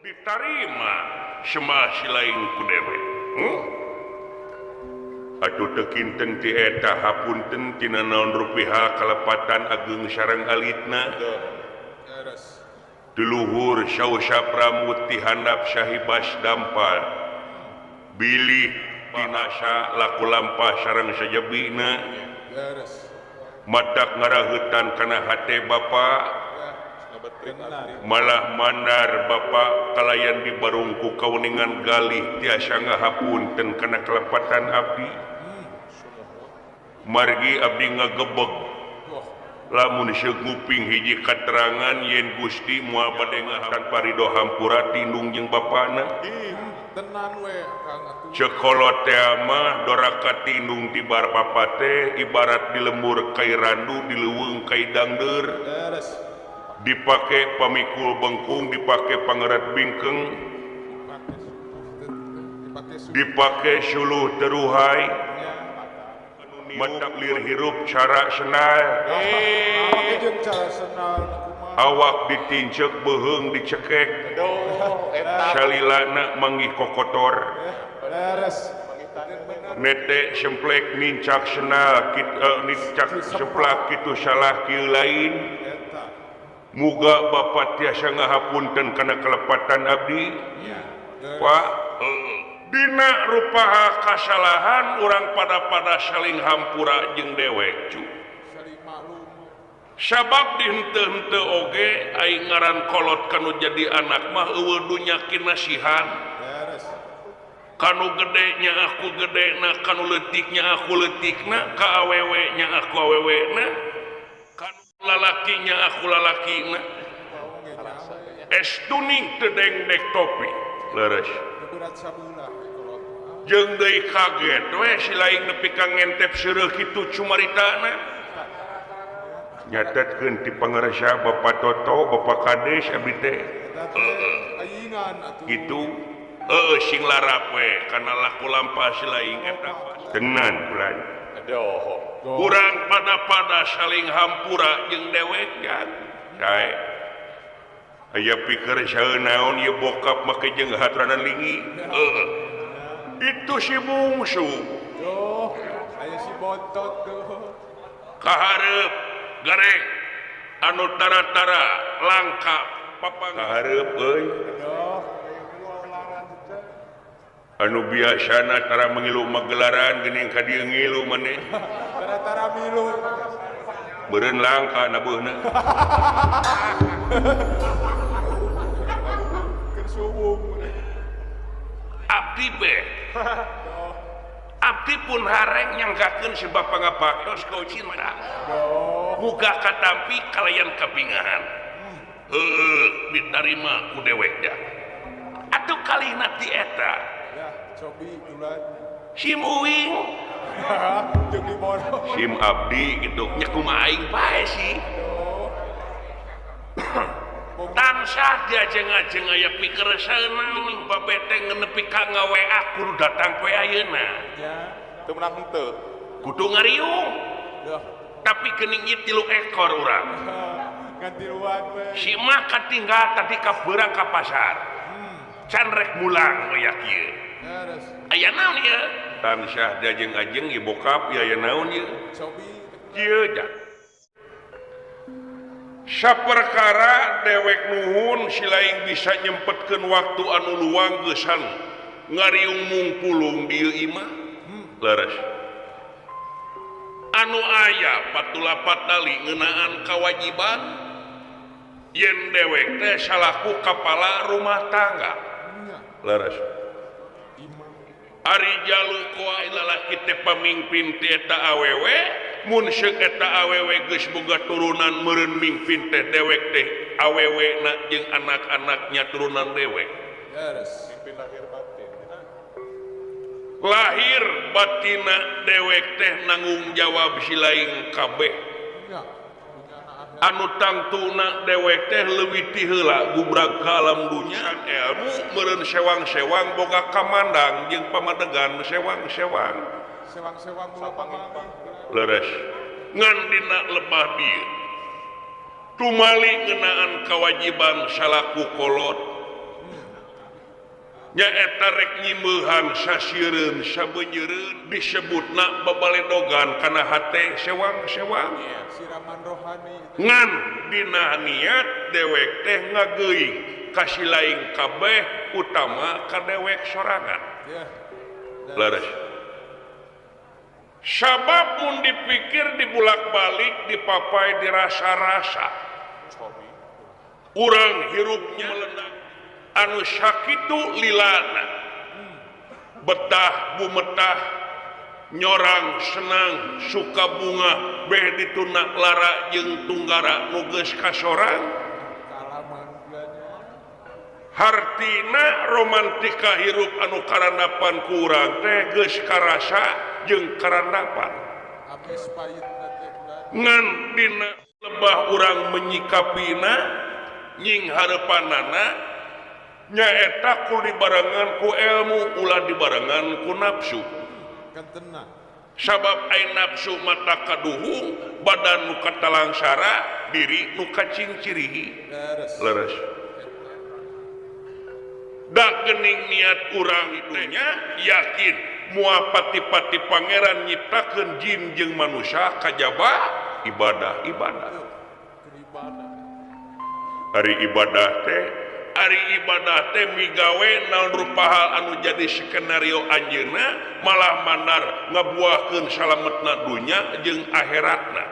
Ditarima sembah silaing ku dewek. Atuh teu kinten ti eta hapunten tina naon rupiha kalepatan ageng sareng alitna. Di luhur sausa pramut ti handap sahibas dampal. Bilih dinasa laku lampah sareng sajabina. Matak ngaraheutan kana hate bapa. Malah mandar bapa kalayan di barungku kauningan galih tiasa ngahapunten kana kalepatan abdi. Margi abdi ngagebeg lamun seuguping hiji katerangan yen Gusti moal bade ngahapunten parido hampura tindung jeung bapana. Ceuk kolot teh mah doraka tindung ti bar papa teh ibarat di lembur kai randu di leuweung kai dangdeur. Dipake pamikul bengkung, dipake pangeret bingkeng, dipake suluh teruhai, matak lir hirup cara senal, awak ditincek beuheung dicekek, salilana manggih kokotor, nete semplek nincak senal, nincak semplak kitu salah kieu lain. Muga bapak tiasa ngahapunten kana kalepatan abdi. Pak, dina rupaha kasalahan urang pada-pada saling hampura jeung dewek cu. Sabab di henteu-henteu oge aing ngaran kolot kanu jadi anak mah eueuh dunya kinasihan. Kanu gede nya aku gedena, kanu leutiknya aku leutikna, ka awewe nya aku awewena. Lalakinya aku lalakina. Es tuning teu dengdek topi leres. Jeung deui kaget we si laing nepi ka ngentep seureuh kitu cumaritana. Nyatetkeun ti pangarsa Bapak Toto, Bapak Kades abdi teh. Kitu heueuh sing larap we kana laku lampah si laing eta. Tenan bulan. Kurang pada-pada saling hampura jeung dewek kan. Dae. Aya pikir saeun naon ieu bokap make jeung hatranan lingi. Heeh. Itu si bungsu. Duh, aya si bontot tuh. Kahareup gareng anu tara-tara langka papang kahareup euy. Anu biasana tara mengilu magelaran geuning ka dieu ngilu maneh. Tara-tara milu. Beureun langka nabuhna. Keur suwung. Abdi be. Abdi pun hareng nyangkakeun sebab pangabaktos kau cinta. Muga katampi kalayan kabingahan. Heueuh ditarima ku dewek da. Atuh kalihna ti eta. Sim uing sim abdi gitu nya kumaha aing bae sih. Tansah diajeng-ajeng aya pikeresaeun babete nepi ka ngawa kudu datang poe ayeuna. Teu meunang henteu. Kudu ngariung. Tapi geuning ieu 3 ekor urang. Gantiluan we. Si mah katinggal tadi ka beurang ka pasar. Can rek mulang we kieu. Aya naon ieu? Tansah diajeng-ajeng ieu bokap ieu aya naon ieu? Kieu ja. Saperkara dewek nuhun si laing bisa nyempetkeun waktu anu luang geusan ngariung mungpulung dieu imah. Leres. Anu aya patulapat tali ngeunaan kawajiban yen dewek teh salaku kepala rumah tangga. Leres. Ari jalu koa lalaki teh pamimpin ti eta awewe, mun seuk eta awewe geus boga turunan meureun mingpin teh dewek teh awewe na jeung anak-anaknya turunan dewek. Mimpin lahir batin. Lahir batina dewek teh nanggung jawab si laing kabeh. Anu tangtuna dewek teh leuwih ti heula gubrag ka alam dunya ilmu meureun sewang-sewang boga kamandang jeung pamadegan sewang-sewang. Sewang-sewang leres. Ngan dina lebah dieu tumali ngeunaan kawajiban salaku kolot. Nyaeta rek nyimeuhan sasieureun sabeunjeureun disebutna babaledogan kana hate sewang-sewang. Siraman rohani. Ngan dina niat dewek teh ngageuing ka si laing kabeh utama ka dewek sorangan. Leres. Sabab mun dipikir dibulak-balik dipapai dirasa-rasa. Urang hirupnya melenang anu sakitu lilana betah bumetah nyorang senang suka bunga beh dituna lara jeung tunggara nu geus kasorang. Hartina romantika hirup anu karandapan ku urang teh geus karasa jeung karandapan. Ngan dina lebah urang menyikapina nying hareupanana nyaeta ku dibarengan ku ilmu ulah dibarengan ku nafsu. Sabab ai nafsu mata kaduhung badan nu katalangsara diri nu kacingcirihi. Leres. Da geuning niat urang itunya yakin moal pati-pati pangeran nyiptakeun jin jeung manusia kajaba ibadah ibadah. Ari ibadah teh ari ibadah teh migawe naon rupa hal anu jadi skenario anjeunna malah mandar ngabuahkeun salametna dunya jeung akhiratna.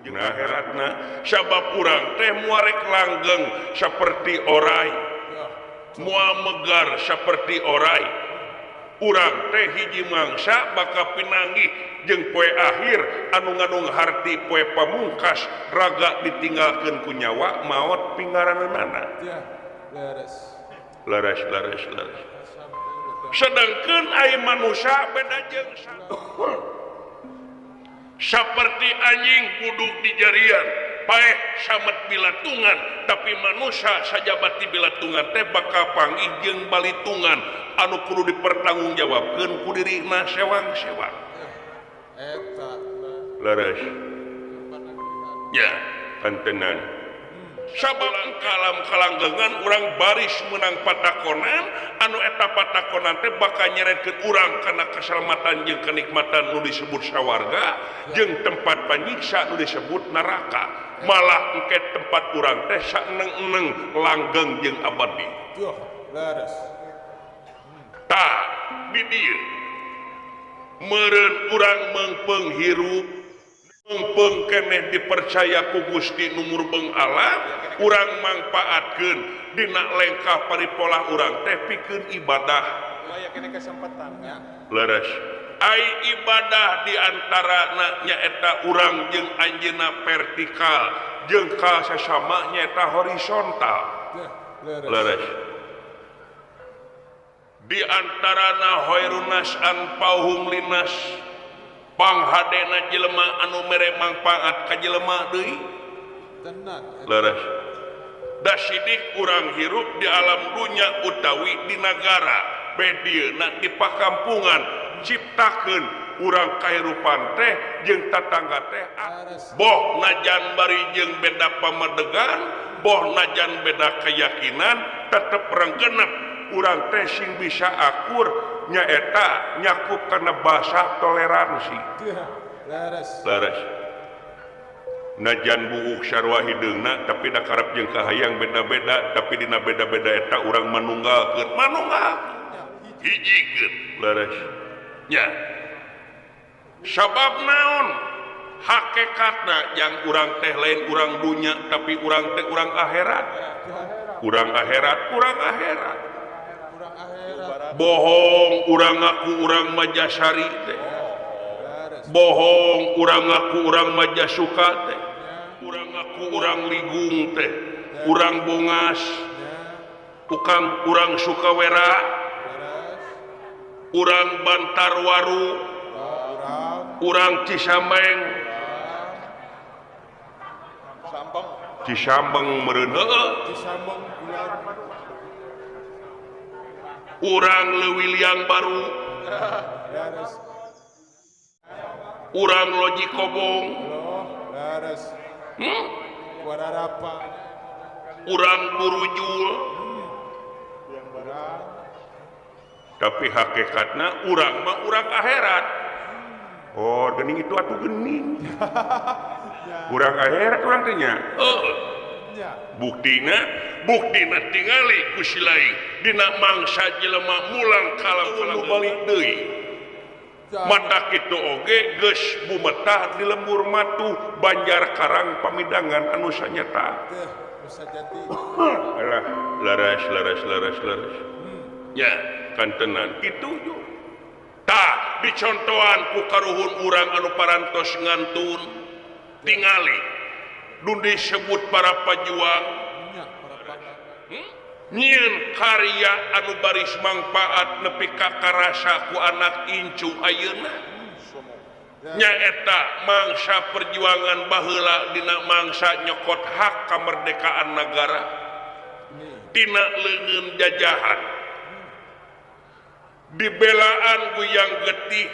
Jeung akhiratna sabab urang teh moal rek langgeng saperti orai, moal megar saperti orai. Urang teh hiji mangsa bakal pinanggih jeung poe akhir anu ngandung harti poe pamungkas raga ditinggalkeun ku nyawa maot pingaraneunana. Leres leres leres. Sedangkeun ai manusia beda jeung saperti anjing buduk di jarian paeh samet bilatungan, tapi manusia sajabati bilatungan teh bakal panggih jeung balitungan anu kudu dipertanggungjawabkeun ku dirina sewang-sewang. Eta leres. Ya, kantenan. Sabab kalam kalanggengan urang baris menang patakonan anu eta patakonan teh bakal nyeretkeun urang kana keselamatan jeung kenikmatan nu disebut sawarga jeung tempat panyiksa nu disebut neraka. Malah engke tempat urang teh saeneng-eneng langgeng jeung abadi. Duh, leres. Tah di dieu meureun urang meungpeung hirup meungpeung keneh dipercaya ku Gusti nu murbeng alam, urang mangpaatkeun dina lengkah paripolah urang teh pikeun ibadah. Leres. Ai ibadah di antarana nyaeta urang jeung anjeunna vertikal jeung ka sasama nyaeta horizontal. Leres. Di antarana khairunnas anfa'uhum linnas panghadena jelema anu mere mangpaat ka jelema deui. Leres. Da sidik urang hirup di alam dunya utawi di nagara beh dieuna di pakampungan ciptakeun urang kahirupan teh jeung tatangga teh boh najan bari jeung beda pamadegan boh najan beda keyakinan tetep renggenep urang teh sing bisa akur nyaeta nyakup kana bahasa toleransi. Leres. Leres. Najan buuk sarua hideungna tapi da karep jeung kahayang beda-beda tapi dina beda-beda eta urang manunggalkeun manunggal hijikeun. Leres. Nya. Sabab naon hakikatna yang urang teh lain urang dunya tapi urang teh urang akhirat. Urang akhirat, urang akhirat. Bohong urang ngaku urang Majasari teh. Bohong urang ngaku urang Majasuka teh. Urang ngaku urang Ligung teh. Urang Bongas. Tukang urang Sukawera. Urang Bantarwaru. Urang Cisambeng. Cisambeng meureun heueuh. Urang Leuwiliang Baru. Urang Loji Kobong. Urang Burujul. Tapi hakikatna urang mah urang akhirat. Oh, geuning itu atuh geuning. Urang akhirat urang teh nya. Heeh. Buktina, buktina tingali ku si laing dina mangsa jelema mulang kalam balik deui. Mata kitu oge geus bumetah di lembur matuh Banjar Karang pamidangan anu sanyata. Alah, laras laras laras laras. Ya, kantenan kitu ju. Tah, dicontohan ku karuhun urang anu parantos ngantun tingali nu disebut para pajuang. Nyieun karya anu baris mangpaat nepi ka karasa ku anak incu ayeuna. Nyaeta mangsa perjuangan baheula dina mangsa nyokot hak kemerdekaan nagara tina leungeun jajahan dibelaan guyang getih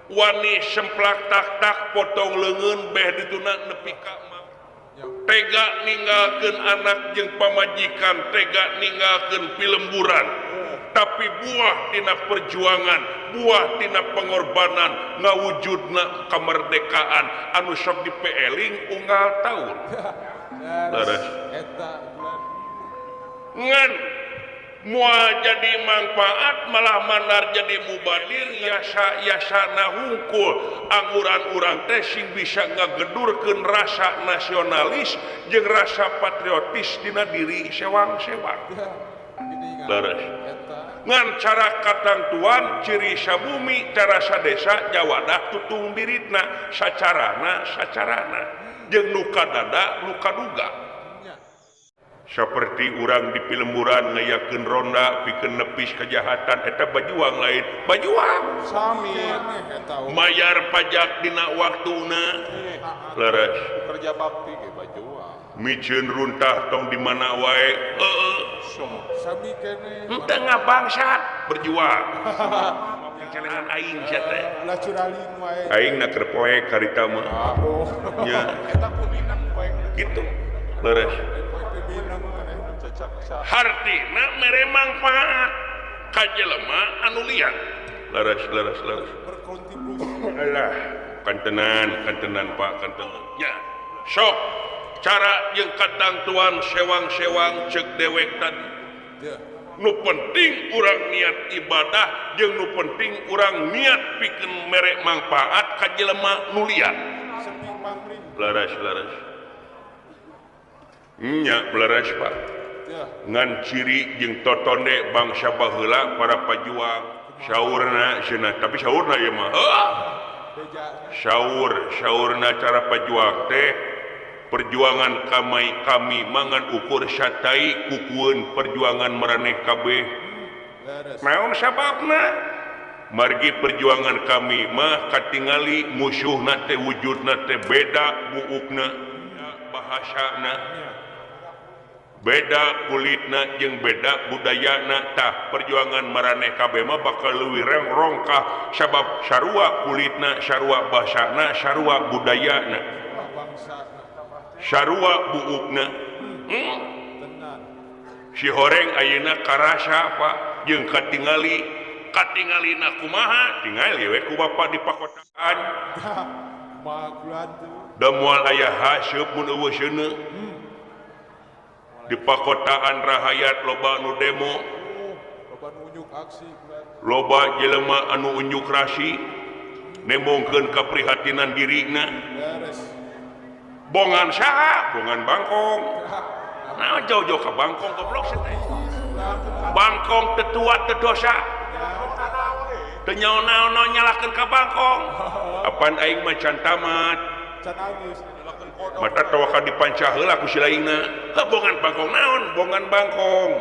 wani semplak tak-tak potong leungeun beh dituna nepi ka tega ninggalkeun anak jeung pamajikan, tega ninggalkeun pilemburan, tapi buah tina perjuangan, buah tina pengorbanan ngawujudna kemerdekaan anu sok dipeeling unggal taun. Leres. Ngan moal jadi manfaat malah manar jadi mubadir yasa yasana hungkul angguran urang teh sing bisa ngagedurkeun rasa nasionalis jeung rasa patriotis dina diri sewang-sewang. Leres. Ngan cara katangtuan ciri sabumi cara sadesa jawadah tutung biritna sacarana sacarana jeung nu kadada nu kaduga. Seperti urang di pilemburan ngayakeun ronda pikeun nepis kejahatan eta bajuang lain bajuang sami mayar pajak dina waktuna leres kerja bakti ge bajuang miceun runtah tong di mana wae heueuh sami keneh henteu ngabangsat berjuang celengan aing sia teh ulah curaling wae aing na keur poek harita mah nya eta kuninang poek kitu leres. Hartina mere mangfaat ka jelema anu lian. Leres leres leres. Alah, kantenan kantenan Pak kantenan. Ya, sok cara jeung katangtuan sewang-sewang ceuk dewek tadi. Nu penting urang niat ibadah jeung nu penting urang niat pikeun mere mangfaat ka jelema nu lian. Leres leres. Nya leres Pak. Ngan ciri jeung totonde bangsa baheula para pajuang saurna cenah tapi saurna ieu mah saur saurna cara pajuang teh perjuangan kamai kami mangan ukur satai kukueun perjuangan maraneh kabeh naon sababna margi perjuangan kami mah katingali musuhna teh wujudna teh beda buukna bahasana beda kulitna jeung beda budayana tah perjuangan maraneh kabeh mah bakal leuwih rongkah sabab sarua kulitna sarua bahasana sarua budayana sarua buukna. Si horeng ayeuna karasa Pak jeung katingali katingalina kumaha tingali we ku bapa di pakotaan da moal aya haseup mun eueuh seuneu. Di pakotaan rahayat loba anu demo loba jelema anu unjuk rasi nembongkeun kaprihatinan dirina bongan saha bongan Bangkong nah jauh-jauh ka Bangkong goblok sia teh Bangkong teu tua teu dosa teu nyaon-naon nyalahkeun ka Bangkong apan aing mah can tamat mata tawaka dipancah heula ku si lainna heuh bongan Bangkong naon bongan Bangkong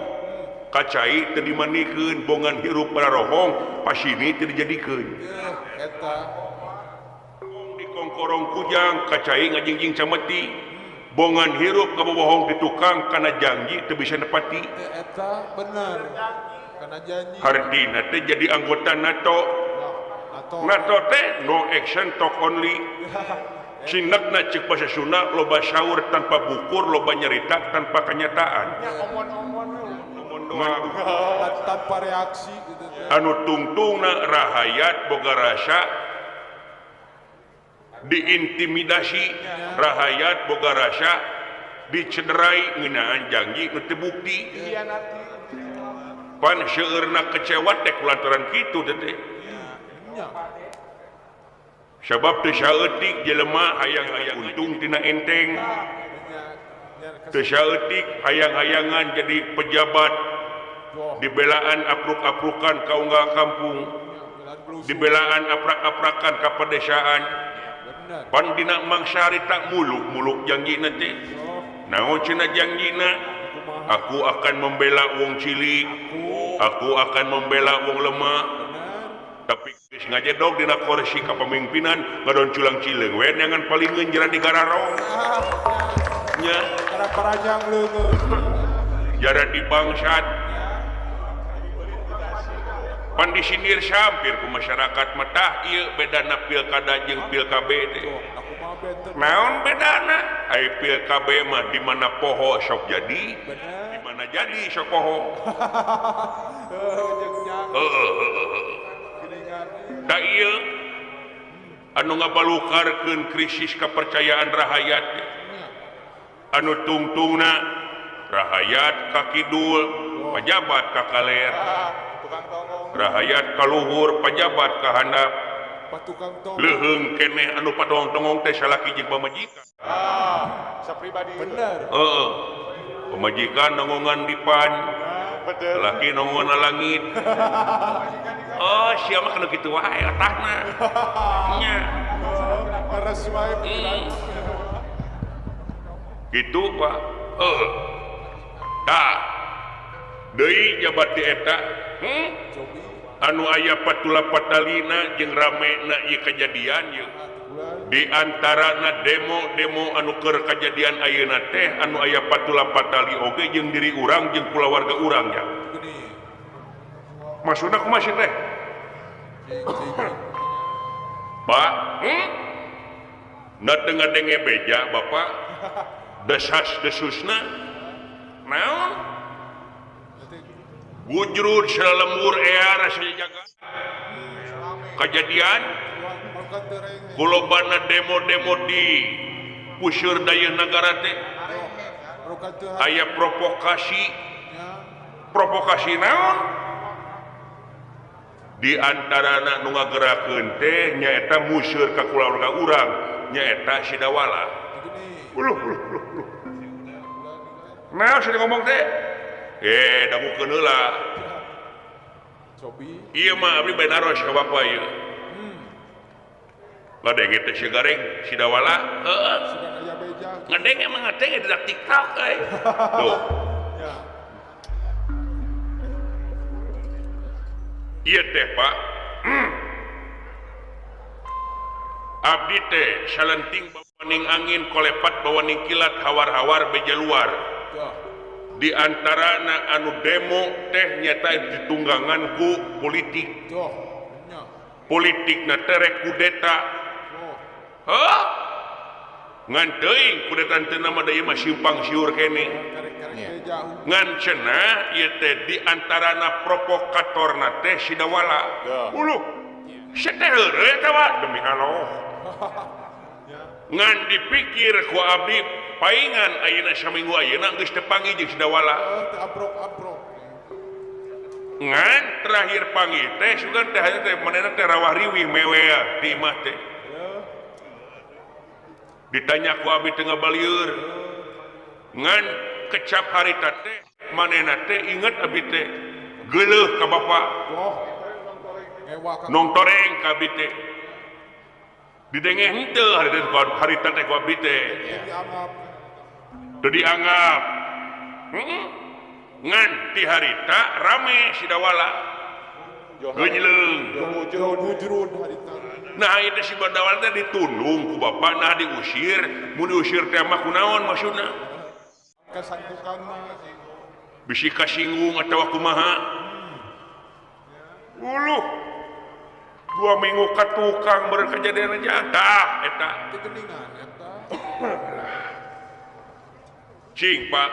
kacai teu dimandikeun bongan hirup pararohong pasini teu dijadikeun eta di kongkorong kujang kacai ngajingjing cameti bongan hirup kabobohong di tukang kana janji teu bisa nepati eta bener kana janji hartina teh jadi anggota NATO NATO teh no action talk only. Sinekna cek bahasa Sunda loba sahur tanpa bukur loba nyerita tanpa kenyataan. Omon doang tanpa reaksi gitu. Anu tungtungna rahayat boga rasa diintimidasi, rahayat boga rasa dicederai ngeunaan janji nu teu bukti. Pan seueurna kecewa teh kulantaran kitu teh. Sabab teu saeutik jelema hayang-hayang untung tina enteng. Teu saeutik hayang-hayangan jadi pejabat dibelaan apruk-aprukan ka unggal kampung, dibelaan aprak-aprakan ka pedesaan. Pan dina mangsa harita muluk-muluk janjina teh. Naon cenah janjina? Aku akan membela wong cilik, aku akan membela wong lemah. Tapi geus ngajedog dina kursi kapamimpinan ngadon culang cileung we neangan palingeun jera di gararong. Nya parajang leungeun. Jara di bangsat. Pan disindir sampir ku masyarakat metah ieu bedana pilkada jeung pil KB teh. Naon bedana? Ai pil KB mah di mana poho sok jadi, di mana jadi sok poho. Da ieu anu ngabalukarkeun krisis kepercayaan rahayat. Anu tungtungna rahayat ka kidul, pajabat ka kaler. Rahayat ka luhur, pajabat ka handap. Leuheung keneh anu patongtongong teh salaki jeung pamajikan. Ah, sapribadi. Bener. Heeh. Pamajikan nongongan di pan. Laki nongongan langit. Oh, sia mah kana kitu wae otakna. Nya. Paras wae Gitu, Pak. Heeh. Tah. Deui jabat di eta. Anu aya patula patalina jeung ramena ieu kejadian ieu. Di antarana demo-demo anu keur kajadian ayeuna teh anu aya patula patali oge jeung diri urang jeung kulawarga urang ya. Maksudna kumaha sih teh? Pak, Na teu ngadenge beja Bapak. Desas desusna. Naon? Gujrud salemur ea rasa jaga. Kejadian kulobana demo-demo di puseur dayeuh nagara teh aya provokasi. Provokasi naon? Di antarana nu ngagerakeun teh nyaeta museur ka kulawarga urang, nyaeta Sidawala. Uluh uluh uluh. Naon sih ngomong teh? Dangukeun heula. Ieu mah abdi bae naros ka bapa ieu. Ngadenge teh si Gareng, Sidawala, heeh. Ngadenge emang ngadenge di TikTok euy. Tuh. Ieu teh, Pak. Abdi teh salenting bawaning angin kolepat bawaning kilat hawar-hawar beja luar. Di antarana anu demo teh nyata ditunggangan ku politik. Politik na terek kudeta. Hah? Ngan teuing kudeta teu nama da ieu mah simpang siur keneh. Ngan cenah ieu teh di antarana provokatorna teh Sidawala. Uluh. Teh heureuy eta mah demi Allah. Ngan dipikir ku abdi paingan ayeuna saminggu ayeuna geus teu panggih jeung Sidawala. Ngan terakhir panggih teh sugan teh hanya teh manehna teh rawah riwih mewea di imah teh. Ditanya ku abdi teu ngabalieur. Ngan kecap harita teh manehna teh inget abdi teh geuleuh ka bapa. Nongtoreng ka abdi teh. Didenge henteu harita teh ku abdi teh. Teu dianggap. Ngan ti harita rame Sidawala. Geunjleung. Nah ieu teh si Sidawala teh ditundung ku bapa nah diusir, mun diusir teh mah kunaon maksudna? Bisi kasinggung atawa kumaha? Uluh. 2 minggu ka tukang berkejadian aja tah eta. Cing Pak.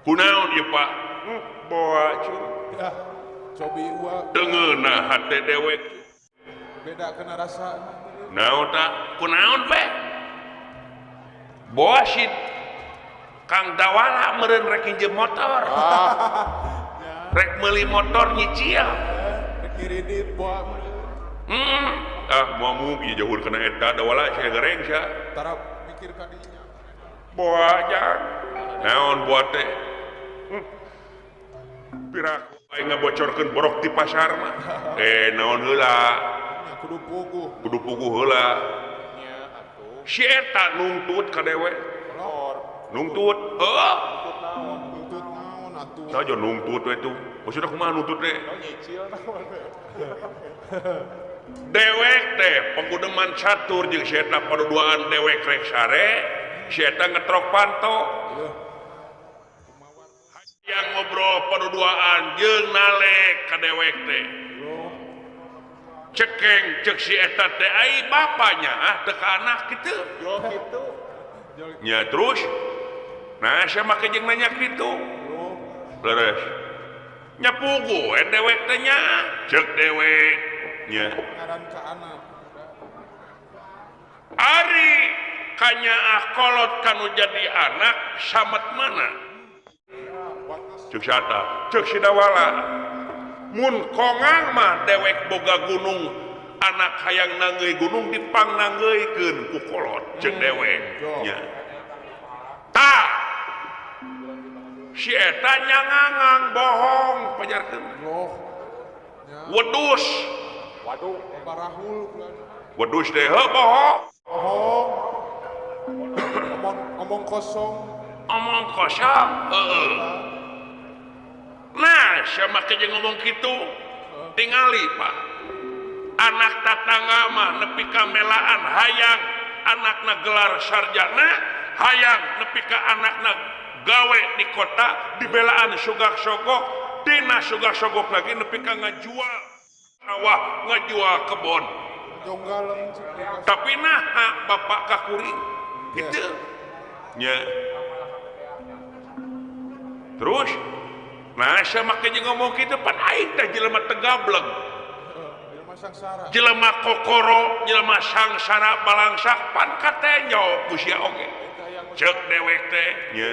Kunaon ieu Pak? Boa cu. Ya, cobi uang. Dengeuna hate dewek. Beda kena rasa. Naon ta? Kunaon pe? Boa si Kang Dawala meureun rek injem motor. Rek meuli motor nyicil. Rek ngiridit boa. Ah, moal mungkin jauh kena eta Dawala sia gereng sia. Tara mikir ka dinya. Boa jang. Naon boa teh? Piraku aing ngabocorkeun borok di pasar mah. Naon heula? Kudu puguh. Kudu puguh heula. Nya atuh. Si eta nungtut ka dewek. Nungtut. Heuh. Nungtut naon atuh? Saja nungtut we tuh. Maksudna kumaha nungtut teh? Nyicil naon. Dewek teh penggudeman catur jeung si eta paduduaan dewek rek sare, si eta ngetrok panto. Yang ngobrol paduduaan jeung nalek ka dewek teh. Cekeng cek si eta teh ai bapanya ah teu ka anak kitu. Yo kitu. Nya terus nah sia make jeung nanya kitu. Leres. Nya puguh we dewek teh nya. Cek dewek nya. Ngaran ka anak. Ari kanyaah kolot kanu jadi anak samet mana? Cek sata, cek si Dawala. Mun kongang mah dewek boga gunung, anak hayang nanggeuy gunung dipangnanggeuikeun ku kolot, cek dewek nya. Tah si eta nyangangang bohong pajarkeun. Wedus. Waduh, barahul. Wedus teh heuh bohong. Bohong. Omong kosong. Omong kosong, heeh. Nah, sia make jeung ngomong kitu, tingali Pak. Anak tatangga mah nepi ka melaan hayang anakna gelar sarjana, hayang nepi ka anakna gawe di kota dibelaan sugak sogok, tina sugak sogok lagi nepi ka ngajual sawah, ngajual kebon. Tapi nah bapak kakuring gitu. Nya. Terus nah sia make jeung ngomong kitu pan aing teh jelema tegableng. Jelema kokoro, jelema sangsara balangsak pan katenyo ku sia oge. Cek dewek teh nya.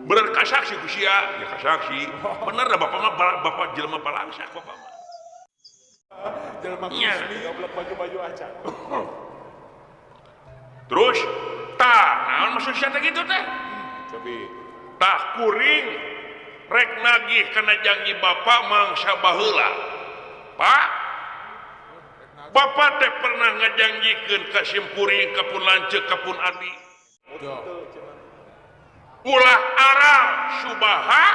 Bener kasaksi ku sia, nya kasaksi. Bener da bapak mah bapak jelema balangsak bapak mah. Jelema kusmi goblok baju-baju aja. Terus tah naon maksud sia teh kitu teh? Cobi. Tah kuring rek nagih kana janji bapak mangsa baheula. Pak, bapak teh pernah ngajanjikeun ka sim kuring ka pun lanceuk ka pun adi. Ulah aral subaha,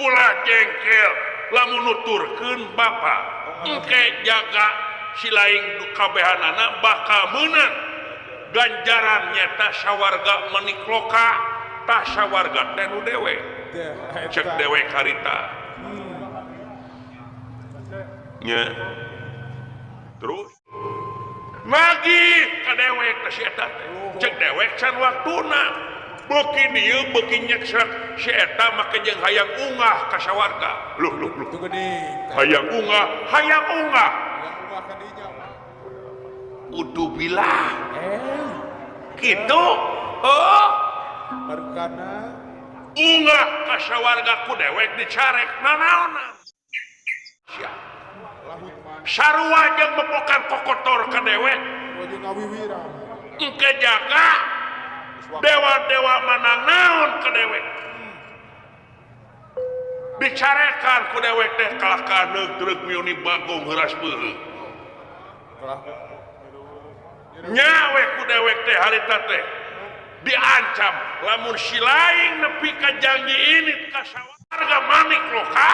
ulah jengkel lamun nuturkeun bapak. Engke jaga si laing kabehanana bakal meunang ganjaran nyata sawarga menikloka tah sawarga teh nu dewek. Cek dewek harita. Nya. Terus nagih ka dewek teh si eta teh. Cek dewek can waktuna. Beuki dieu beuki nyeksak si eta make jeung hayang ungah ka sawarga. Luh luh luh. Hayang ungah, hayang ungah. Udubillah. Kitu. Heuh. Markana ungah ka sawarga ku dewek dicarek nanaonan. Sia. Sarua jeung mepokan kokotor ka dewek. Engke jaga dewa-dewa manang naon ka dewek. Dicarekan ku dewek teh kalah kaneuk treuk miuni bagong heuras beureum. Nyawe ku dewek teh harita teh diancam lamun si laing nepi ka janji ini ka sawarga manik loka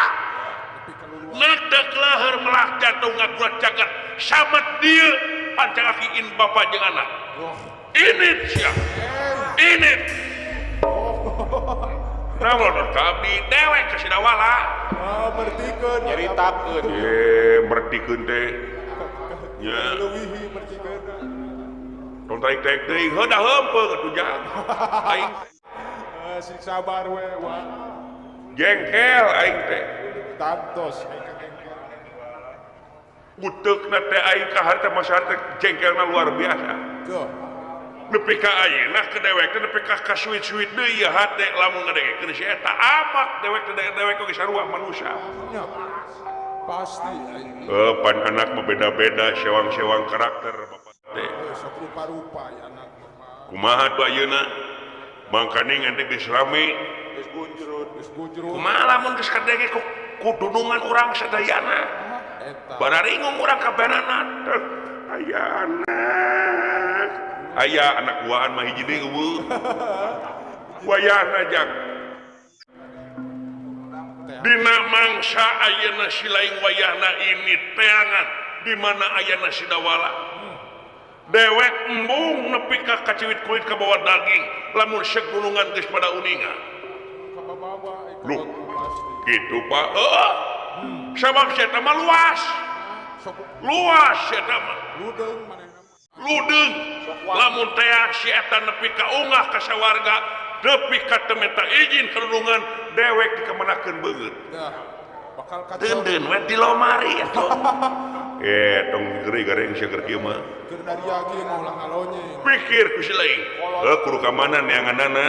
neudek leher melak jantung ngagurat cagat samet dieu pancakakiin bapak jeung anak. Ini sia. Ini. Nah, menurut kami dewek ke Sidawala. Oh, mertikeun nyaritakeun. Mertikeun teh. Nya. Leuwih mertikeun. Tong tarik-tarik deui, heuh da heumpeu atuh jang. Aing. Sing sabar we wa. Jengkel aing teh. Tantos aing jengkel. Uteukna teh aing ka harta masyarakat jengkelna luar biasa. Tuh. Nepi ka ayeuna ke dewek teh nepi ka kasuit-suit deui ieu hate lamun ngadengekeun si eta amak dewek teh dewek oge sarua manusia. Nya. Pasti pan anak mah beda-beda sewang-sewang karakter bapak teh. Sok rupa-rupa ya anak mah. Kumaha tuh ayeuna? Mangkane ngan teh geus rame. Geus gunjrut, geus gunjrut. Kumaha lamun geus kadenge ku dunungan urang sadayana? Eta. Bararingung urang kabenana. Aya anak. Aya anak buahan mah hiji deui eueuh. Wayahna jang. Dina mangsa ayeuna si laing wayahna ini teangan di mana ayeuna si dawala. Dewek embung nepi ka kaciwit kulit ka bawa daging lamun seuk gunungan geus pada uninga. Loh, gitu Pak. Heeh. Sabab si eta mah luas. Luas si eta mah. Ludeung manehna. Ludeung. Lamun tea si eta nepi ka ungah ka sawarga, nepi ka teu menta izin ka dewek dikemenakeun beungeut. Dah, bakal kacau. Deundeun we di lomari atuh. Tong geri gareng sia keur kieu mah. Keur daria ge mah ulah ngalonye. Pikir ku si laing. Heuh kudu ka mana neanganana?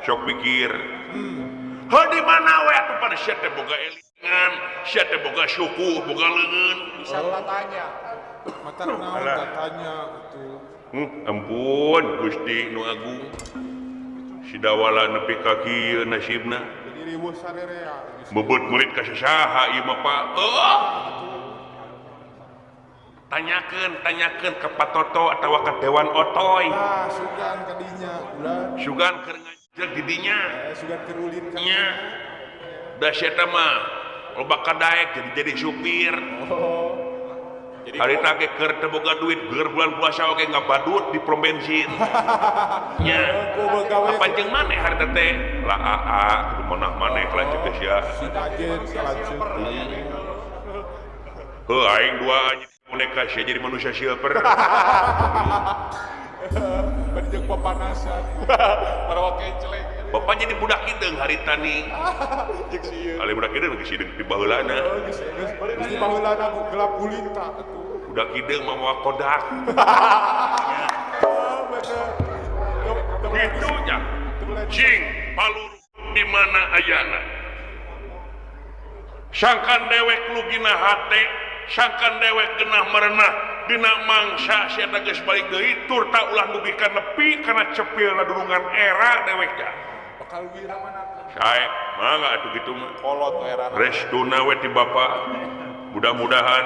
Sok pikir. Heuh di mana we atuh pada sia teh boga elingan, sia teh boga suku, boga leungeun. Bisa tanya. Mata naon tatanya atuh. Ampun Gusti nu agung. Si dawala nepi ka kieu nasibna. Jadi riweuh sarerea. Bebet murid ka saha ieu mah Pak. Heuh. Tanyakeun ka Pak Toto atawa ka Dewan Otoy. Tah, sugan ka dinya ulah. Sugan keur ngajeg di dinya. Sugan keur ulin ka dinya. Da sia teh mah loba kadaek jadi supir. Oh. Jadi harita ge keur teu boga duit keur bulan puasa oge ngabadut di pom bensin. Nya. Apa jeung maneh harita teh? Lah aa kudu manah maneh lanceuk geus sia. Si tajen lanceuk. Heuh aing dua boneka sia jadi manusia silver. Bari jeung papanasan. Marawa kenceleng. Bapak jadi budak hideung harita nih. Jeung sieun. Ali budak hideung geus hideung di baheulana. Geus geus di baheulana gelap gulita atuh. Budak hideung mah mawa kodak. Kitu nya. Cing palur di mana ayana. Sangkan dewek lugina hate, sangkan dewek genah merenah dina mangsa sia teh geus balik deui turta ulah dugi ka nepi kana cepil ladurungan era dewek nya. Bakal wira mana? Sae, mangga atuh kitu mah. Kolot era. Restuna we ti bapa. Mudah-mudahan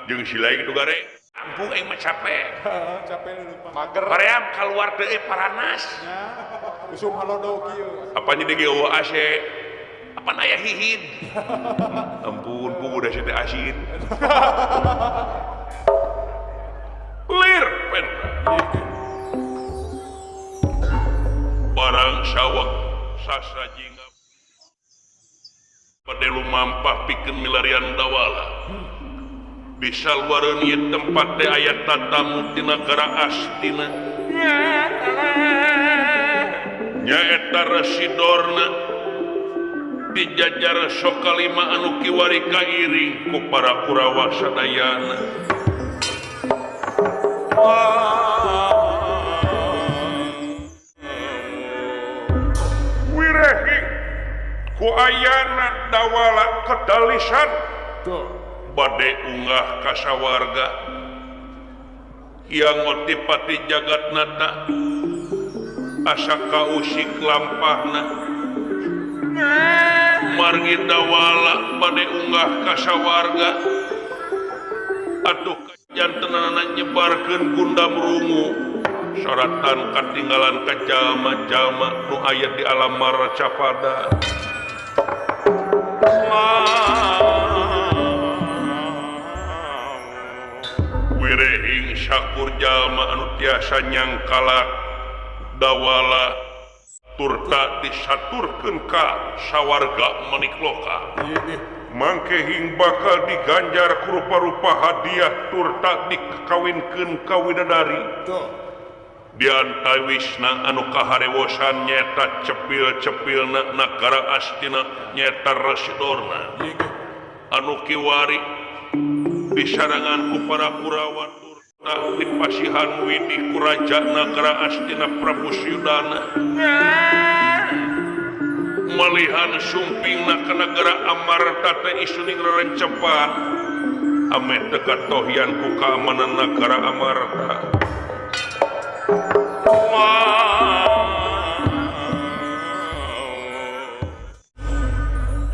jeung si lain kitu gare. Ampung aing mah capek. Capek lupa. Mager. Paream kaluar deui paranas. Nya. Usum halodo kieu. Apa nya deui eueuh AC? Apaan aya hihid? Ampun, pugu da sia teh asin. Lir pen. Barang sawak sastra jingga pada lumampah pikeun milarian dawala. Bisa luareun ieu tempat teh aya tatamu tina negara Astina. Nyaeta residorna di jajar Sokalima anu kiwari kairing ku para Kurawa sadayana. Wirehi ku ayana dawala kedalisan bade unggah ka sawarga yang ngotipati jagat nata asa kausik lampahna margi dawala bade unggah ka sawarga atuh jantenana nyebarkeun gundam rungu soratan katinggalan ka jalma-jalma nu aya di alam marcapada. Wirehing syakur jalma anu tiasa nyangkala dawala turta disaturkeun ka sawarga manikloka. Mangkehing bakal diganjar ku rupa-rupa hadiah turta dikawinkeun ka widadari. Diantawisna anu kaharewosan nyeta cepil-cepilna nagara Astina nyeta Residorna anu kiwari disarangan ku para Kurawa turta dipasihan widi ku raja nagara Astina Prabu Suyudana malihan sumpingna ka nagara Amarta teh isuning rerencepan ameh teu katohian ku kaamanan nagara Amarta.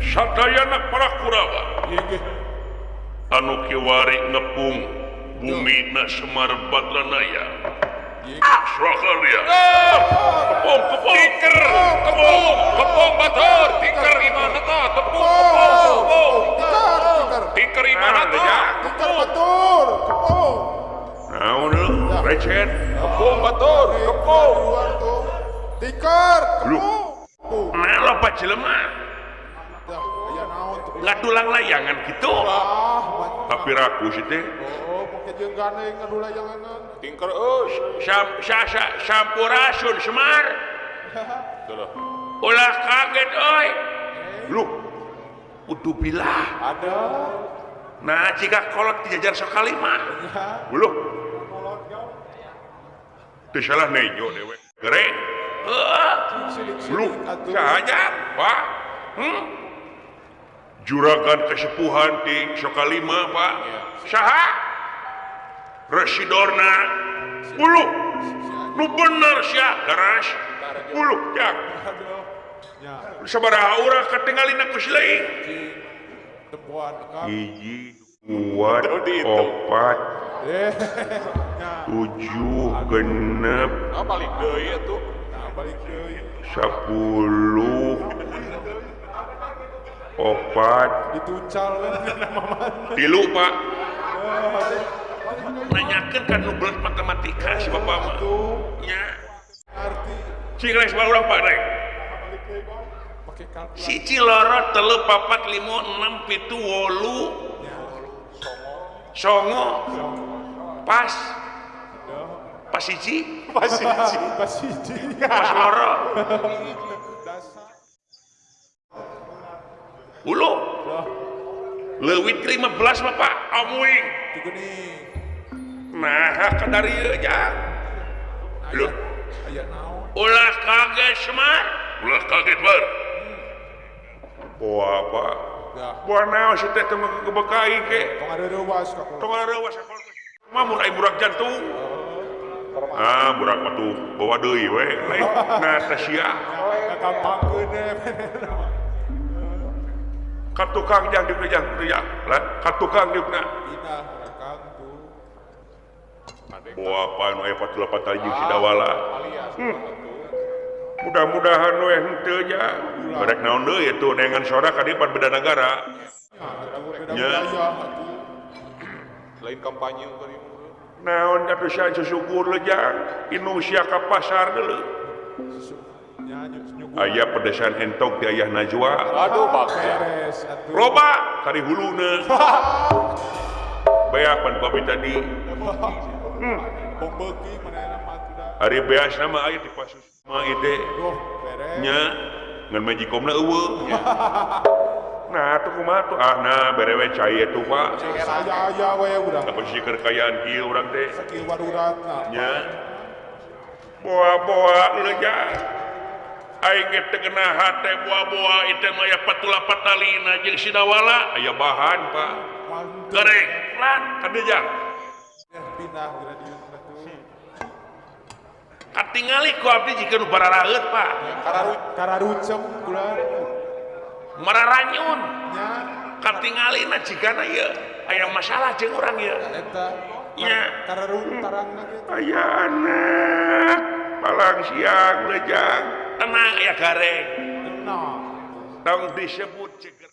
Sadayana para Kurawa anu kiwari ngepung bumi na Semar Badranaya. Swakarya. Kepung kepung tiker kepung kepung batur tiker imana ta kepung kepung tiker tiker imana ta tiker batur kepung. Naon recet kepung batur kepung tiker kepung. Nah loba jelema ngadulang layangan gitu. Tapi ragu sih teh. Oh, pakai jeung gandeng ngadulayangan. Tingker euy. Sampurasun Semar. Ulah kaget euy. Lu udu bilah. Ada. Nah, jika kolot dijajar sakalima. Uluh. Teu salah nejo dewek. Gereng. Heeh. Lu sahaja, Pak. Juragan kesepuhan di Sokalima Pak. Saha? Residorna. Uluh. Nu bener sia, garas. Uluh, jak. Sabaraha urang katingalina ku si leuing. Hiji, dua, opat, 7, 6, balik deui atuh. Balik deui. 10, 4, dituncal 3 Pak. Nanyakeun kan nu belet matematika si bapak mah. Nya. Cing rek urang Pak rek. 1 2 3 4 5 6 7 8 9 pas. Pas 1, pas 1, pas 1, pas loro. Ulu leuwih 15 Bapak amuing. Nah kadar ieu jang. Lho. Ulah kaget Semar, ulah kaget bar. Boa Pak. Boa naon si teh teu ngebekai ke. Tong areurewas ka. Tong areurewas ka. Mah mun ai burak jantung. Ah, burak mah tuh bawa deui we. Nah teh sia. Kakampangkeun ka tukang jang dieu jang teu ya. Lah ka tukang dieu na. Pindah rekang tuh. Boa apa nu aya 48 jeung si Dawala. Mudah-mudahan we henteu nya. Rek naon deui atuh neangan sora ka dieu pan beda nagara. Nya. Lain kampanye ka dieu. Naon atuh sia syukur lejang indung sia ka pasar deuleu. Aya pedesaan entok di ayah Najwa. Aduh beres atuh. Loba kari huluna. Beak pan babi tadi. Beuki manehna mah atuh. Ari beasna mah aya di pasus mah ide. Nya ngan magicomna eueuh. Nah atuh kumaha tuh? Ah nah bere we cai atuh Pak. Saya aya we urang. Apa sih keur kayaan kieu urang teh? Sakieu waruratna. Nya. Boa-boa lejang. Aing ge teu kena hate boa-boa ieu mah aya patula-patalina jeung si Dawala aya bahan Pak. Goreng lan ka dieu jang. Pindah radius atuh. Katingali ku abdi jika nu bararaeut Pak. Kararucem kula. Mararanyun. Nya. Katingalina jigana ieu aya masalah jeung urang ieu. Eta. Nya. Kararuntarangna kitu. Aya anak palang siang lejang. Tenang ya gareng. Tenang. Tong disebut ceger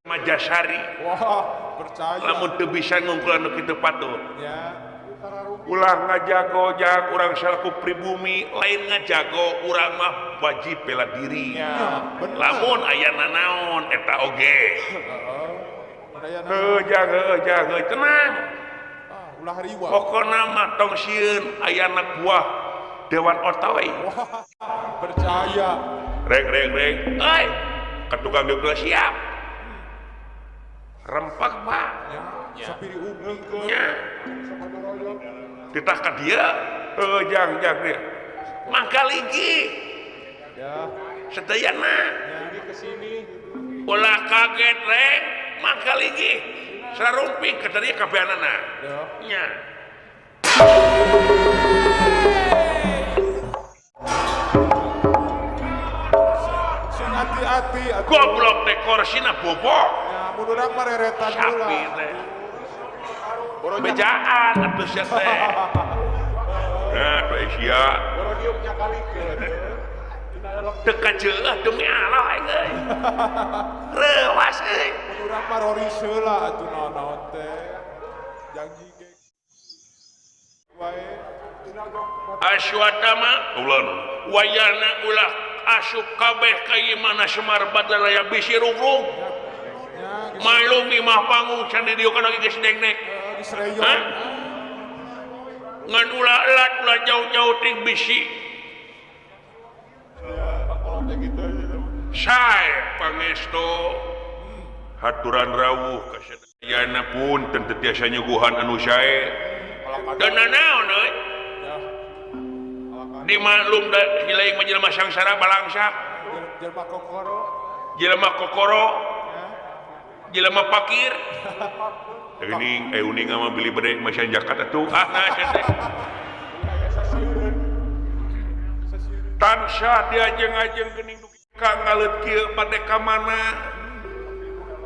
Majasari. Wah, percaya. Lamun teu bisa ngungkulan nu kitu patut. Ya. Ulah ngajago jang urang salaku pribumi, lain ngajago urang mah wajib bela diri. Ya, lamun aya nanaon eta oge. Heuh jang heuh jang heuh tenang. Ah, ulah riweuh. Pokona mah tong sieun aya anak buah Dewan Otoy. Percaya. Reng reng reng. Euy, ka tukang deuk siap. Rempak Pak. Sapiri ungeungkeun. Nya. Titah ka dieu. Heuh jang jang dieu. Mangkaligi. Ya. Sadayana. Ini ke sini. Ulah kaget reng, mangkaligi. Sarumping ka dieu kabeanana. Nya. Sing hati-hati goblok teh korsina bobok. Ya, mun urang mah reretan heula. Sapi teh. Bejaan atuh sia teh. Nah, teh sia. Borodiuknya kalikeun. Teu kaceuleuh demi Allah aing euy. Reuwas euy. Mun urang mah roris heula atuh naon-naon teh. Janji ge wae. Aswatama ulah wayana ulah asup kabeh ka ieu mana Semar Badaraya bisi rugrug. Malum imah panggung can di dieu kana geus dengnek. Ngan ulah elat ulah jauh-jauh ting bisi. Sae pangestu haturan rawuh ka sadayana pun teu tiasa nyuguhan anu sae. Dan naon euy? Dimaklum da hilaing mah jelema sangsara balangsak. Jelema kokoro. Jelema kokoro. Jelema pakir. Geuning uning mah beli bede masyan jakat atuh. Ah nah sia teh. Tansah diajeng-ajeng geuning dugi ka ngaleut kieu bade ka mana?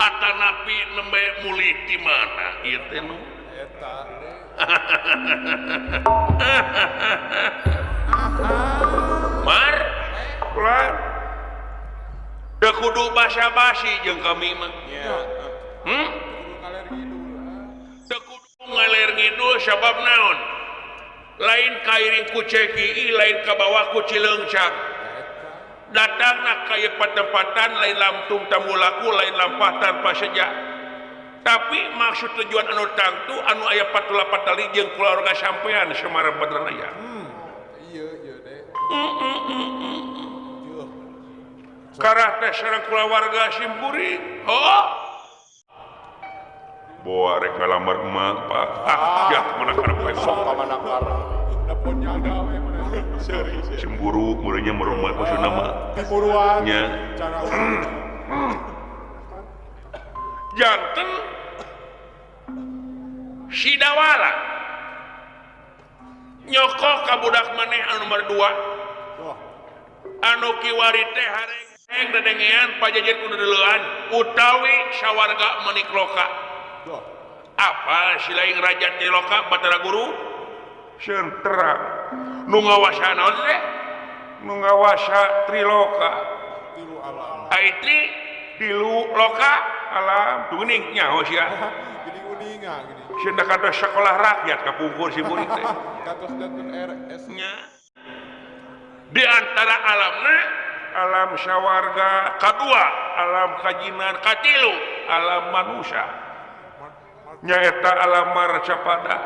Atanapi nembe mulih di mana ieu teh nu? Eta. Mar, ulah. Teu kudu basa-basi jeung kami mah. Teu kudu ngaler ngidul sabab naon? Lain kairing ku ceki, lain kabawa ku Cileungcak. Datangna ka ieu patempatan lain lamtung tamulaku, lain lampah tanpa seja. Tapi maksud tujuan anu tangtu anu aya patula patali jeung kulawarga sampean Semar Badaraya. Ieu ieu deh. Karah teh sareng kulawarga simkuring. Oh. Boa rek ngalamar emak, Pak. Ah, ya mana karep we sok ka mana karep. Dapon nyada we mana. Cemburu meureunnya merumah maksudna mah. Cemburuan. Nya. Cara janten Sidawala nyokok ka budak maneh anu nomor 2 anu kiwari teh hareng dedengean pajajar kudu deuleuan utawi sawarga Manikloka. Apa silaing raja Triloka Batara Guru seueur terang nu ngawasa naon teh nu ngawasa Triloka tilu alam ai tri tilu loka alam geuning nyaho sia geuning uninga geuning sia da kados sekolah rakyat kapungkur si murid teh kados datun RS nya di antara alamna alam sawarga kadua alam kajinan katilu alam manusia nyaeta alam marcapada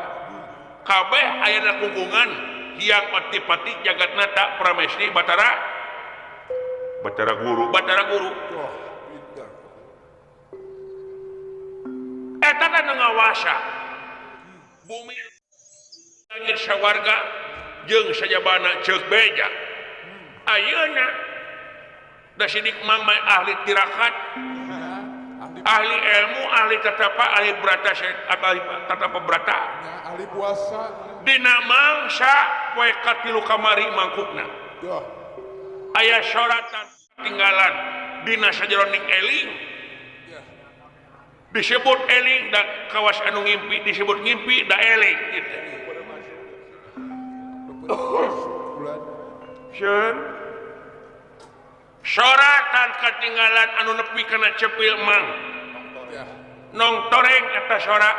kabeh ayana kungkungan Hyang Patipati Jagatnata Pramesti Batara Batara Guru Batara Guru eta teh ngawasa bumi langit sawarga jeung sajabana ceuk beja ayeuna da sidik mamai ahli tirakat ahli ilmu ahli tatapa ahli brata ahli tatapa brata ahli puasa dina mangsa poe katilu kamari mangkukna aya soratan tinggalan dina sajeroning eling disebut eling da kawas anu ngimpi disebut ngimpi da eling gitu. Sieun soratan ketinggalan anu nepi kana cepil mang nong toreng eta sora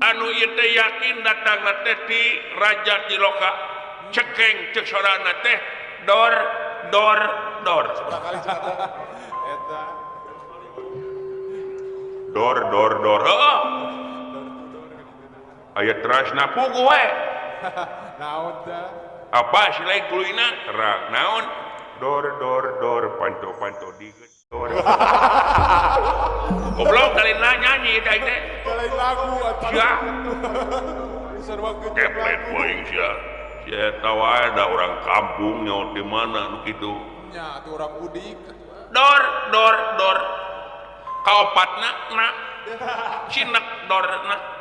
anu ieu teh yakin datangna teh ti Raja Tiloka cekeng cek sorana teh dor dor dor dor dor dor. Aya terasna puguh we. Naon tah? Apa si lain kulina? Terang naon? Dor dor dor panto panto digedor. Goblok kalian nyanyi teh teh. Lain lagu atuh. Sia. Keplet wae sia. Sia tawa ada orang kampung nyaut di mana nu kitu. Nya atuh urang udik. Dor dor dor. Kaopatna na. Cinek dorna.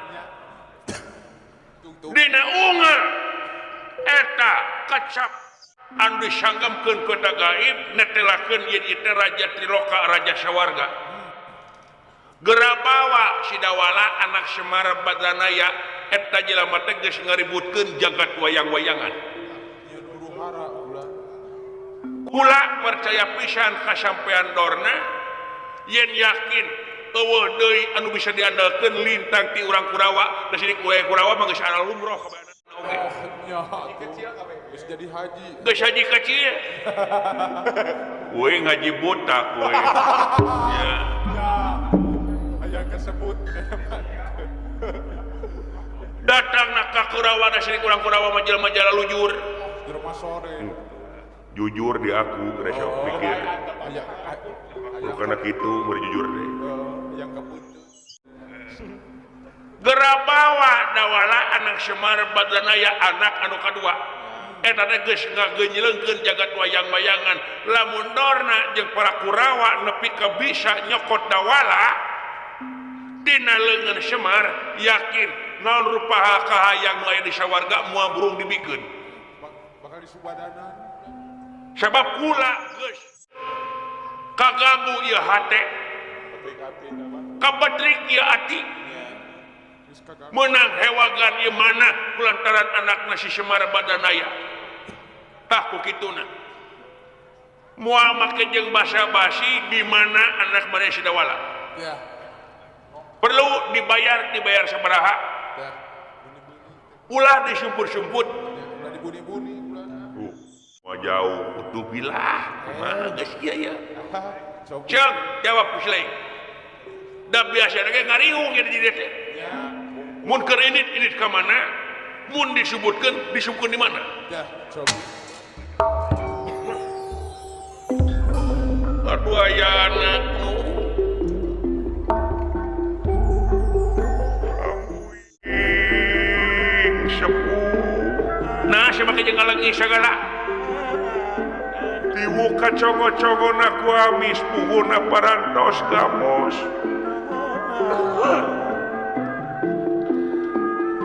Dina unga eta kecap anu disanggemkeun ku eta gaib netelakeun yen ieu teh raja Triloka raja sawarga. Gerabawa si Dawala anak Semar Badranaya eta jelema teh geus ngaributkeun jagat wayang-wayangan. Kula percaya pisan ka sampean dorna yen yakin eueuh deui anu bisa diandalkeun lintang ti urang Kurawa da sidik we Kurawa mah geus ana lumroh kabehanana oge. Oh nya kecil kabeh geus jadi haji. Geus haji kecil. We ngaji botak we. Nya. Aya kasebut. Datangna ka Kurawa da sidik urang Kurawa mah jelema jalujur. Jelema sore. Jujur di aku geus sok pikir. Bukan kitu beri jujur deh. Yang keputus. Gerabawa Dawala anak Semar Badranaya anak anu kadua. Eta teh geus ngageunyeulengkeun jagat wayang-wayangan. Lamun dorna jeung para Kurawa nepi ka bisa nyokot Dawala dina leungeun Semar yakin naon rupa kahayang nu aya di sawarga moal burung dibikeun. Bakal disubadanan. Sabab kula geus kagamu ieu hate kabetrik ieu ati menang hewagan ieu mana kulantaran anakna si Semar Badranaya tah ku kituna moal make jeung basa-basi di mana anak maneh si Dawala perlu dibayar dibayar sabaraha ulah disumput-sumput ulah dibuni-buni ulah jauh utuh bilah kumaha geus ieu ya. Cek jawab ku si lain. Da biasa ge ngariung jadi di teh. Mun keur indit indit ka mana? Mun disebutkeun disebutkeun di mana? Ya, coba. Aduh aya anak nu. Amuing sepuh. Nah, sia make jeung ngalengi sagala. Diwuka congo-congona ku amis puhuna parantos gamos.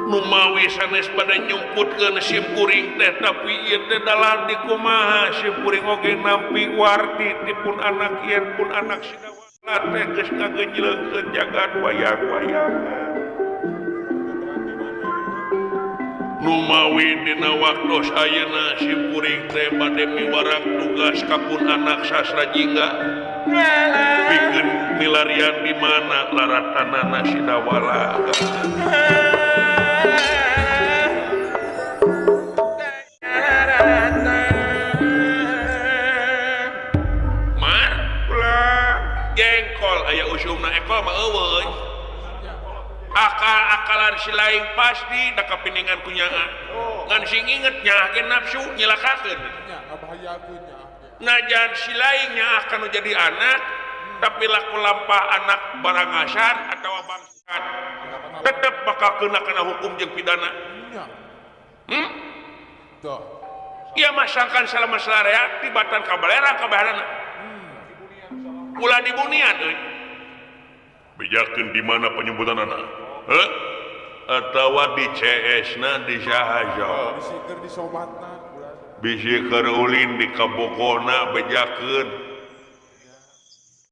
Numawi sanes pada nyumputkeun sim kuring teh tapi ieu teh dalah di kumaha sim kuring oge nampi warti ti pun anak yen pun anak si Dawala teh geus ngageunjleungkeun jagat wayang-wayangan. Numawi dina waktos ayeuna sim kuring teh bade miwarang tugas ka pun anak Sastra Jingga pikeun milarian di mana laratanana si Dawala. Mar ulah jengkol aya usumna ekol mah eueuh. Akal-akalan si lain pasti da kapiningan ku nyaah. Ngan sing inget nyaahkeun nafsu nyilakakeun. Najan si lain nyaah kanu jadi anak tapi laku lampah anak barangasan atawa bangsat tetep bakal kena kana hukum jeung pidana. Ieu mah sangkan salama salarea tibatan ka balerang ka bahanana. Ulah dibunian euy. Bejakeun di mana penyumputanana? Heuh? Atawa di CS na di saha sok. Bisi keur di sobatna. Bisi keur ulin di kabogona bejakeun.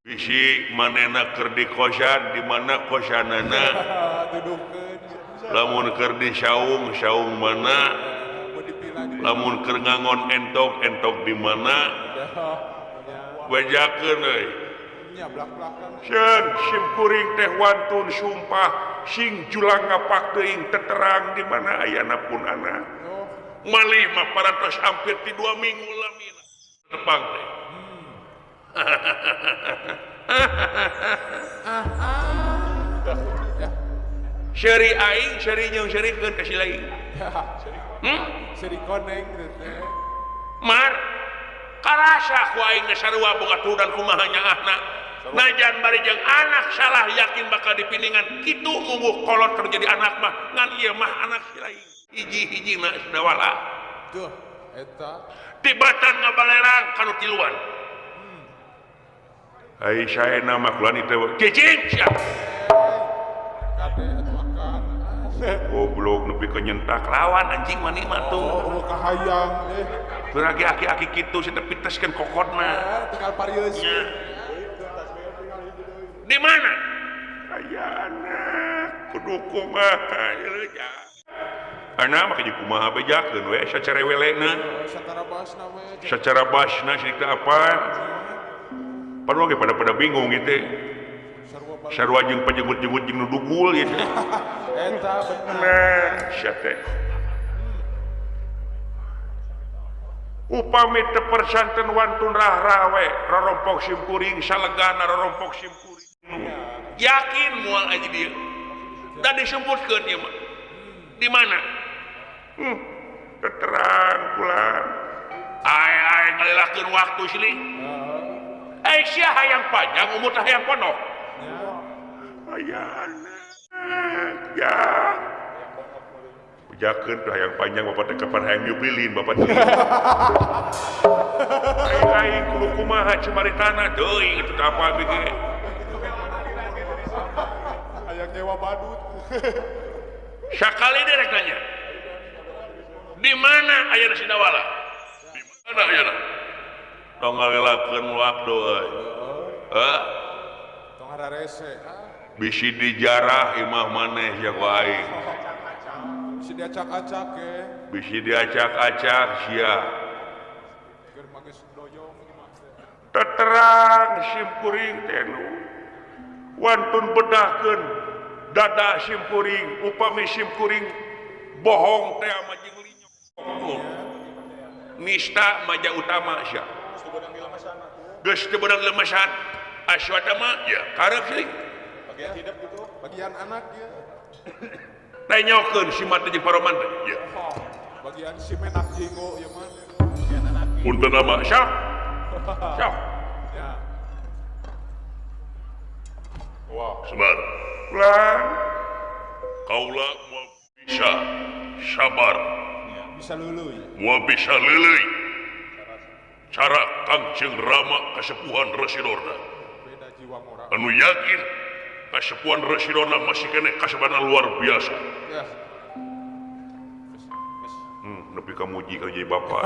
Bisi manehna keur di kosan di mana kosanana. Lamun keur di saung saung mana. Lamun keur ngangon entok entok di mana. Bejakeun euy. Sieun sim kuring teh wantun sumpah sing julang ngapak teuing teterang di mana ayana pun anak. Malih mah parantos hampir ti 2 minggu lamina tepang teh. Seuri aing seuri nyeung seurikeun ka si lain. Seri koneng teh. Mar karasa ku aing geus sarua boga turunan kumaha nyaahna. Najan bari jeung anak salah yakin bakal dipiningan kitu mungguh kolot keur jadi anak mah ngan ieu mah anak si lain. Hiji-hiji mah Sidawala. Duh eta tibatan ngabalerang kanu tiluan. Ai saena mah kulan itu cicing sia. Kade atuh akan. Goblok nepi ka nyentak lawan anjing mani mah tuh. Oh, kahayang eh. Keur aki-aki kitu si teh piteskeun kokodna. Tinggal parieus. Di mana? Aya anak kudu kumaha ieu ja. Anak mah jadi kumaha bejakeun we sacarewelena. Sacara basna we. Sacara basna sih teh apa? Padahal ge pada bingung gitu. Sarua jeung pajenggut-jenggut jeung nu dugul gitu. Eta bener. Sia teh. Upami teu persanten wantun rahra we, rorompok simkuring salegana rorompok simkuring. Yakin moal aja dia. Da disebutkeun ieu mah. Di mana? Terang pulang. Ai ngalilakeun waktu silih. Eh sia hayang panjang umur teh hayang pondok. Aya anak ya. Ujakeun teh hayang panjang bapak teh kapan hayang nyupilin bapak teh. Ai kudu kumaha cemaritana teuing itu apa bieu. Hayang nyewa badut. Sakali direk nanya. Di mana ayana Sidawala? Di mana ayana? Tong ngalilakeun waktu euy. Heuh. Tong hararese. Bisi dijarah imah maneh ya ku aing. Bisi diacak-acak ge. Bisi diacak-acak sia. Keur mah geus doyong imah teh. Teterang simkuring teh nu. Wantun bedahkeun dada simkuring, upami simkuring bohong teh ama jeung linyok. Nista maja utama sia. Geus teu beunang lemesan. Aswata mah ya karep sih. Bagian hidup gitu, bagian anak ya. Tanyokeun si mata jeung paroman teh. Ya. Bagian si menak jinggo ieu mah. Bagian anak. Punten ama sok. Sok. Ya. Wah, sabar. Lan. Kaula moal bisa sabar. Bisa leuleui. Moal bisa leuleui. Cara Kangjeng Rama kasepuhan Residorna. Beda jiwa moral. Anu yakin kasepuhan Residorna masih keneh kasebana luar biasa. Ya. Nepi ka muji ka jadi bapak.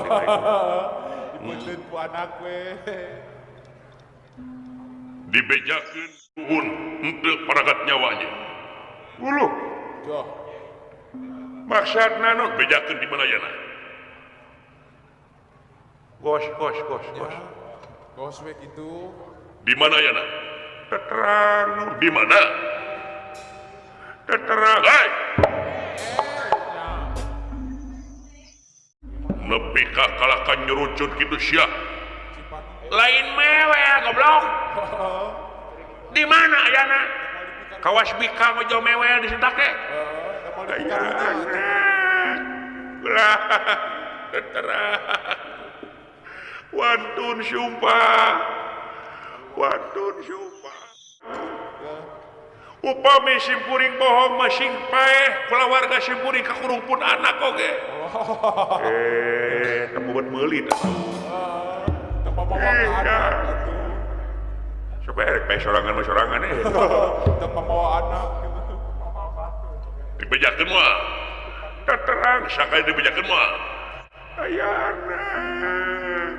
Dipunteun ku anak we. Dibejakeun nuhun henteu paragat nyawanya. Uluh. Joh. Maksudna nu bejakeun di mana yana? Gos. Ya. Gos we kitu. Di mana yana? Teterang. Di mana? Teterang. Hei. Nepi ka kalahkan nyerucut kitu sia. Lain mewel goblok. Di mana ayana? Kawas bika mojo mewel di sentak teh. Lah, teterang. Wantun sumpah. Wantun sumpah. Upami simpuring bohong masing paeh kulawarga simpuring kakurung pun anak oge. Teu buat meuli atuh. Teu bawa anak atuh. Supaya rek paeh sorangan mah sorangan eh. Teu mawa anak gitu. Dibejakeun mah. Teterang sakali dibejakeun mah. Aya anak.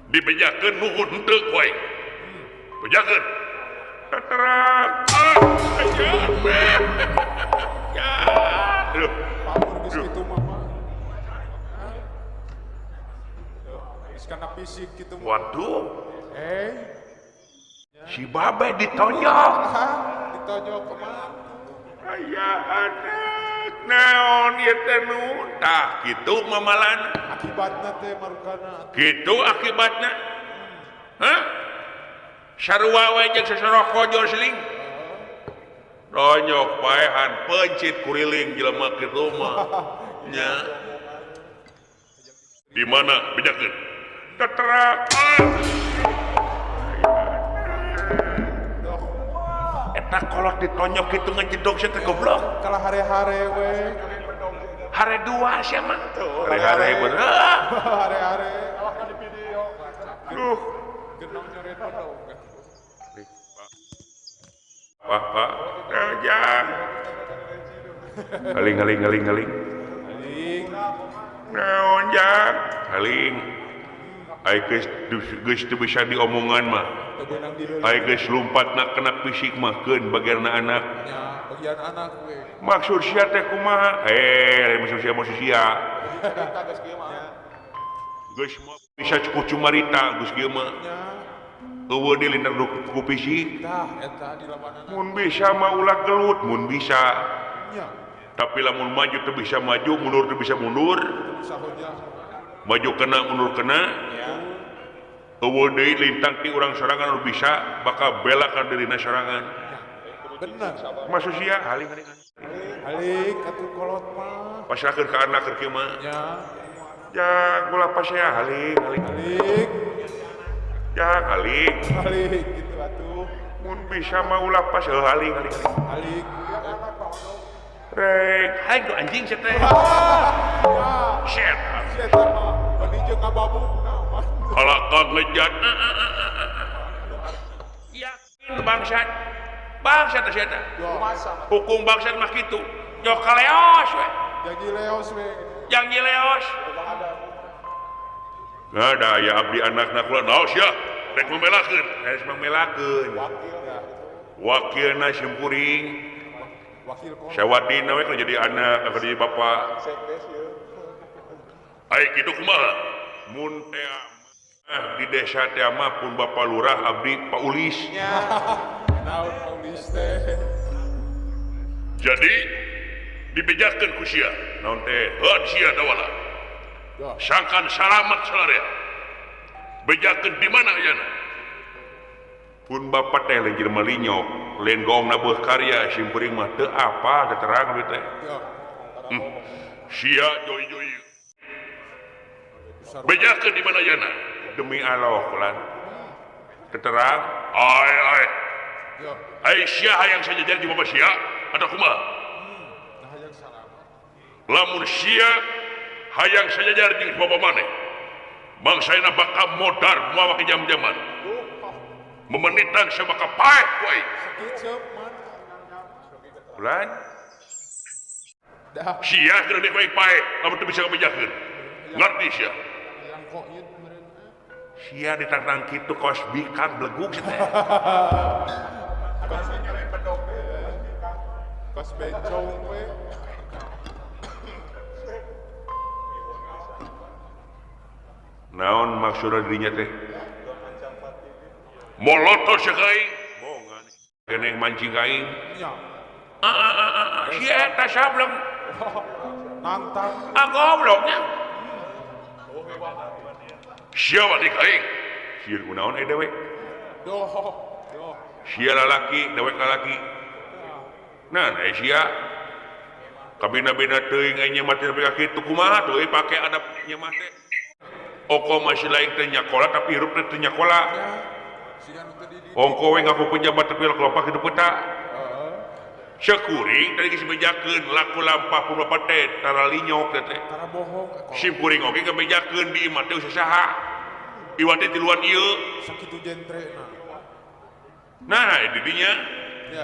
Dibejakeun nuhun henteu ku aing. Bejakeun. Teterang. Ya. Aduh. Pamur geus kitu mah. Geus kana fisik kitu. Waduh. Si babe ditonjok. Ditonjok kumaha? Aya anak naon ieu teh nu tah kitu mamalan. Akibatna teh marukana. Kitu akibatna. Hah? Sarua we jeung sasoroko jol seling. Tonjok paehan pencit kuriling jelema kitu mah. Nya. Di mana bejakeun? Teterak. Eta kolot ditonyok kitu ngejedog sia teh goblok. Kalah hare-hare we. Hare dua sia mah. Hare-hare bener. Hare-hare. Duh. Genong nyoret bedog. Pak, Pak. Jangan. Aling aling aling aling. Aling. Naon jang? Aling. Ai geus geus teu bisa diomongan mah. Ai geus lumpatna kena fisik mah keun bagian anak. Nya, bagian anak we. Maksud sia teh kumaha? Maksud sia maksud sia. Geus bisa cukup cumarita geus kieu mah. Eueuh deui lindar ku fisik. Tah eta dilawanana. Mun bisa mah ulah gelut, mun bisa. Nya. Tapi lamun maju teu bisa maju, mundur teu bisa mundur. Maju kena, mundur kena. Eueuh deui lintang ti urang sorangan nu bisa bakal bela ka dirina sorangan. Bener. Maksud sia haling haling. Haling atuh kolot mah. Pasrahkeun ka anak keur kieu mah. Nya. Ya ulah pasea haling haling. Haling. Ya haling. Haling kitu atuh. Mun bisa mah ulah pas haling haling. Haling. Rek, haing tuh anjing sia teh. Shit. Shit mah bani jeung ngababu. Kalau kau ngejat, yakin bangsat, bangsat sia teh. Hukum bangsat mah kitu. Jok kaleos we. Janji leos we. Janji leos. Nggak ada ya abdi anak-anak kula naos ya. Rek memelakeun, rek memelakeun. Wakilna simkuring. Wakil Sawadina we jadi anak, jadi bapak. Ai kitu kumaha? Mun teh di desa teh mah pun bapak lurah abdi Pak Ulis. Naon Pak Ulis teh. Jadi dibejakeun ku sia. Naon teh? Heun sia dawala. Sangkan salamat salarea. Bejakeun di mana ayana? Pun bapak teh lain jelema linyok, lain gong nabuh karya simkuring mah teu apa teu terang abdi teh. Sia joi-joi. Bejakeun di mana ayana? Demi Allah lan. Terang ai ai. Ai sia hayang saja jadi bapak sia atau kumaha? Lamun sia hayang saja jadi bapak maneh. Bangsaina bakal modar moal make jam-jaman. Memenitan sia bakal paeh ku aing. Lan. Sia keur deui paeh lamun teu bisa ngabejakeun. Ngerti sia? Sia ditantang kitu kos bikang belegug sia teh. Kos bencong we. Naon maksudna dirinya teh? Molotot sia ka aing. Bongan. Keneh mancing ka aing. Sia eta sableng. Nantang. Ah gobloknya. Sia wani ka aing. Sieun kunaon eh dewek? Doh. Doh. Sia lalaki, dewek lalaki. Nah, sia kabina-bina teuing aing mati nepi ka kitu kumaha tuh pake adab nya mah teh. Oko masih lain teh nyakola tapi hirup teh nyakola. Ongko we ngaku pejabat tapi kelompok hidup peta. Sekuring tadi geus bejakeun laku lampah pun bapak teh tara linyok teh teh. Tara bohong. Simkuring oge ngabejakeun di imah teh saha. Iwan teh tiluan ieu. Sakitu jentre nah. Nah, di dinya. Ya.